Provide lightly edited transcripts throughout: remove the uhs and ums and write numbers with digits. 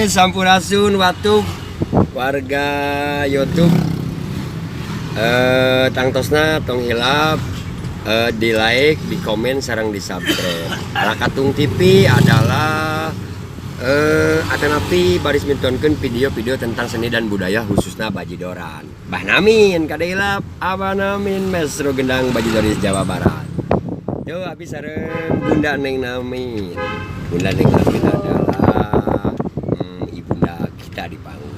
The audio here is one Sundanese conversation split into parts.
Sampurasun watug warga YouTube. Tangtosna tong hilap di like, di komen, sareng di subscribe. Alakatung TV adalah atanapi baris mintonkeun video-video tentang seni dan budaya, khususnya bajidoran. Bah Namin kade hilap, Abah Namin, Maestro Gendang Bajidoris Jawa Barat. Yo, habis sareng Bunda Neng Namin. Bunda Neng Namin adalah ibunda kita di panggung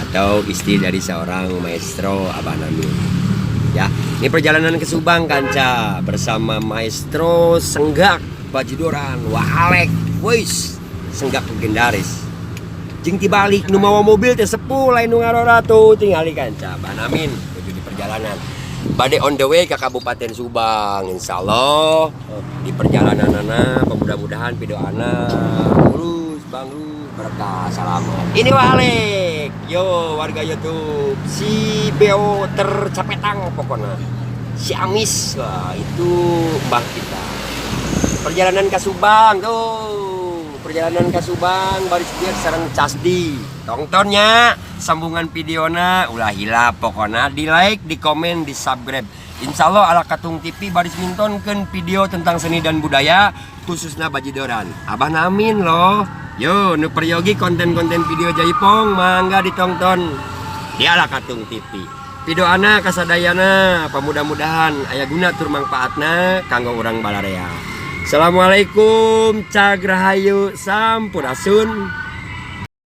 atau istri dari seorang maestro Abah Namin. Ya, ini perjalanan ke Subang, kanca, bersama maestro Senggak Bajidoran Waalek, wis Senggak legendaris. Jeung tibalik nu mawa mobil teh sepuh, lain nu ngarora tuh tingali, kanca. Abah Namin menuju di perjalanan. Bade on the way ke Kabupaten Subang, insyaallah di perjalanan anak mudah-mudahan video anak mulus bangun berkah selamat. Ini Waalek, yo warga YouTube, si Beo tercapetang pokoknya si Amis, wah itu mbah kita. Perjalanan ke Subang tuh, perjalanan ke Subang baris biar sareng Casdi. Tontonnya sambungan videona ulah hilap, pokoknya di like, di komen, di subscribe. Insya Allah Ala Katung TV baris mintonkeun video tentang seni dan budaya, khususnya bajidoran. Abah Namin loh. Yo, nu peryogi konten-konten video Jaipong mangga ditonton di Ala Katung TV. Video ana kasadayana pamudah-mudahan aya guna tur mangpaatna kanggo urang balarea. Assalamualaikum, cag rahayu, sampurasun.